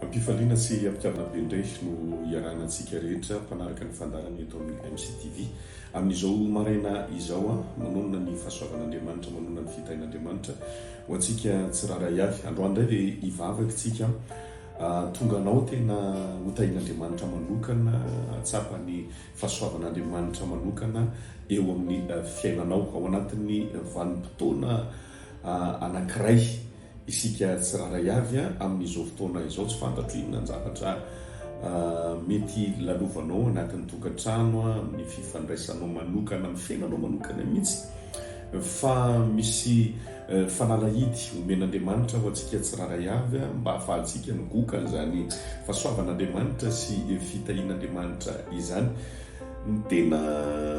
Am-pifaliana sy am-pitiavana be indray no iarahana antsika rehetra mpanaraka ny fandaharana eto amin'ny MCTV. Amin'izao maraina izao, manonona ny fahasoavan'Andriamanitra, manonona ny fitahian'Andriamanitra ho antsika tsirairay avy. Androany indray dia hivavaka isika, tonga anao tena ho tahian'Andriamanitra manokana, hahatsapa ny fahasoavan'Andriamanitra manokana eo amin'ny fiainanao. Ao anatin'ny vanim-potoana anankiray isika tsirairay avy amin'izao fotoana izao. Tsy fantatro inona ny zavatra mety lalovanao anatin'ny tokantrano, amin'ny fifandraisanao manokana, amin'ny fiainanao manokana mihitsy, fa misy fanalahidy omen'Andriamanitra ho antsika tsirairay avy mba hahafahantsika migoka an'izany fahasoavan'Andriamanitra sy fitahian'Andriamanitra izany. Ny tena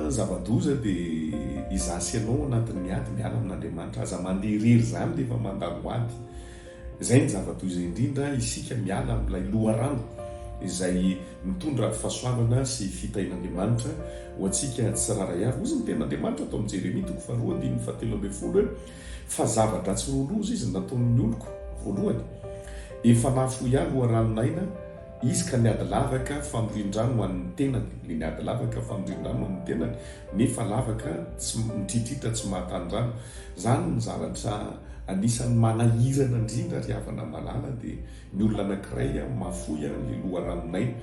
zava-doza dia izaho sy ianao anatin'ny ady miala amin'Andriamanitra. Aza mandeha irery izany rehefa mandalo ady. Izay ny zava-doza indrindra, isika miala amin'ilay loharano izay mitondra fahasoavana sy fitahian'Andriamanitra ho antsika tsirairay avy. Hozy ny tenin'Andriamanitra ato amin'ny Jeremia toko faharoa andininy fahatelo ambin'ny folo hoe, Fa zava-dratsy roa loza izy nataon'ny oloko, voalohany, efa nahafoy ahy loharanon'aina, Izy ka niady lavaka famorian-drano ho an'ny tenany, le niady lavaka famorian-drano ho an'ny tenany, nefa lavaka tsy mitritritra tsy mahatan-drano. Zany ny zavatra anisan'ny manahirana indrindra ry havana malala dia ny olona anankiray mahafoy le loharanon'aina.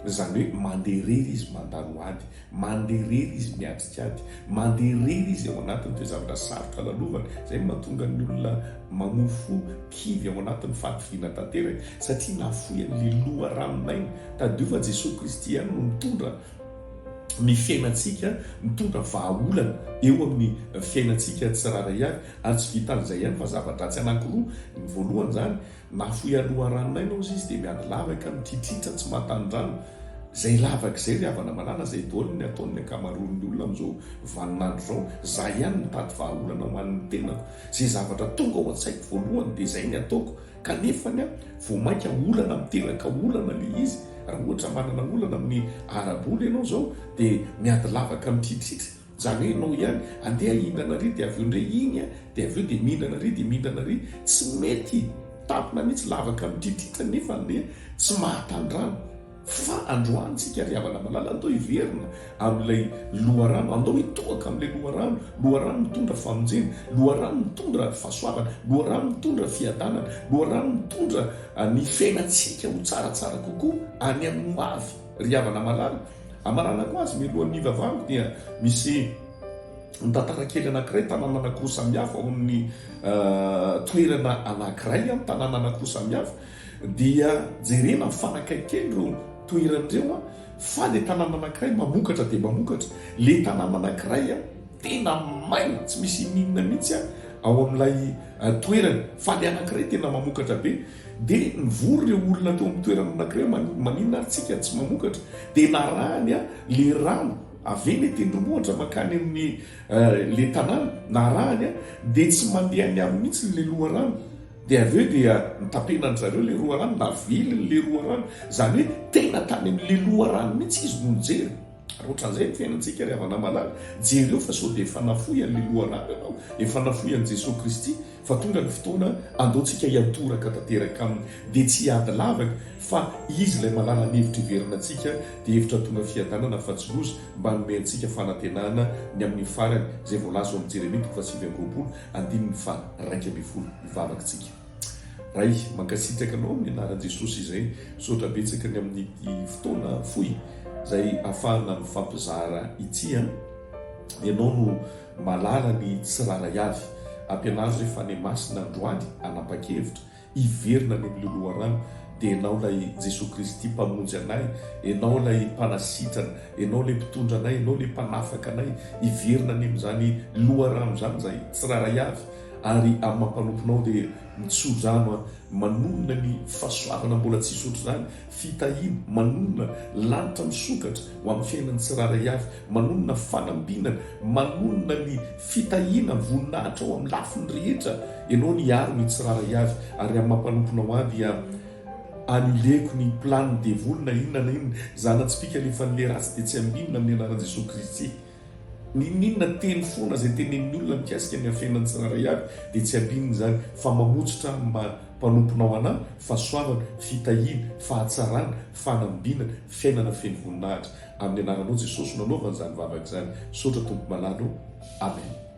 Izany hoe mandeha irery izy mandalo ady. Mandeha irery izy miatrika ady. Mandeha irery izy ao anatin'ny toe-javatra sarotra lalovany. Izay no mahatonga ny olona mamoa fo, kivy ao anatin'ny fahakiviana tanteraka, satria nahafoy an'ilay loharanon'aina. Tadidio fa Jesoa Kristy ihany no mitondra ny fiainantsika, mitondra vahaolana eo amin'ny fiainantsika tsirairay avy. Ary tsy vitan'izay ihany fa zava-dratsy anankiroa. Ny voalohany izany, Nahafoy aloharanon'aina ozy izy dia miady lavaka, mitritritra, tsy mahatandrano. Izay lavaka izay ry havana malala, izay daholo ny ataon'ny ankamaroan'ny olona amin'izao vaninandro izao. Za ihany mitady vahaolana ho an'ny tenako. Izay zavatra tonga ao an-tsaiko voalohany dia izay ny ataoko. Kanefany an, vao mainka olana miteraka olana ilay izy. Raha ohatra manana olana amin'ny ara-bola ianao izao dia miady lavaka mitritritra. Izany hoe ianao ihany, andeha hihinana ary dia avy eo indray iny an, dia avy eo dia mihinana ary dia mihinana ary, tsy mety tampina mihitsy lavaka mitritritra nefa anie tsy mahatandrano. Fa androany tsika ry havana malala andao hiverina amin'ilay loharano, andao hitohaka amin'ilay loharano, loharano mitondra famonjena, loharano mitondra fahasoavana, loharano mitondra fiadanana, loharano mitondra ny fiainantsika ho tsaratsara kokoa any amin'ny ho avy ry havana malala. Hamaranako azy, mialohan'ny hivavahako dia misy tantara kely anankiray, tanàna anankiroa samihafa ao amin'ny toerana anankiray, tanàna anankiroa samihafa, dia jerena mifanakaiky kely ireo toerana ireo, fa le tanàna anankiray mamokatra dia mamokatra, le tanàna anankiray tena maina, tsy misy ininona mihitsy ao amin'ilay toerana, fa le anankiray tena mamokatra be. Dia nivory ireo olona teo amin'ny toerana anankiray hoe maninona ary tsika tsy mamokatra. Dia narahany le rano avy eny an-tendrombohitra mankany amin'ny le tanàna, narahany dia tsy mandeha any aminy mihitsy le loharano. Dia avy eo dia nitapenan-dry zareo le loharano, naviliny le loharano. Izany hoe tena tany amin'le loharano mihitsy izy no nijery. Ary ohatran'izay ny fiainantsika ry havana malala. Jereo fa sao dia efa nafoy an'le loharano ianao, efa nafoy an'i Jesoa Kristy. Fa tonga ny fotoana andaontsika hiantoraka tanteraka aminy, dia tsy hiady lavaka, fa Izy ilay malala ny hevitra hiverina antsika, dia hevitra tonga fiadanana fa tsy loza, mba hanome antsika fanantenana ny amin'ny farany, izay voalaza ao amin'ny Jeremia toko faha-29, andininy faha-11. Hivavaka isika. Ray, mankasitraka Anao amin'ny anaran'i Jesosy izay misaotra betsaka ny amin'ity fotoana fohy izay ahafahana mifampizara ity an. Ianao no Malala ny tsirairay avy. Ampianaro izay Fanahy Masina androany hanapa-kevitra hiverina any amin'ilay loharano dia Ianao ilay Jesoa Kristy Mpamonjy anay, Ianao ilay Mpanasitrana, Ianao ilay Mpitondra anay, Ianao ilay Mpanafaka anay hiverina any amin'izany loharano izany izahay tsirairay avy ary amin'ny maha mpanomponao dia mitsodrano aho manonona ny fahasoavana mbola tsisy ohatr'izany Fitahiana, manonona lanitra misokatra ho amin'ny fiainan'ny tsirairay avy, manonona fanambinana, manonona ny fitahiana, voninahitra ao amin'ny lafiny rehetra. Ianao ny hiaro ny tsirairay avy, ary amin'ny maha mpanomponao ahy dia annuleko ny planin'ny devoly na inona na inona, zana-tsipìka alefan'ilay ratsy dia tsy ambinina amin'ny anaran'i Jesoa Kristy. N'inon'inona teny foana izay tenenin'ny olona mikasika ny fiainan'ny tsirairay avy dia tsy ampininy izany fa mamotsotra amin'ny maha mpanomponao anà fahasoavana, fitahiana, fahatsarana, fanambinana, fiainana feno voninahitra. Amin'ny anaranao Jesosy no anaovana izany vavaka izany. Misaotra Tompo malala o. Amen.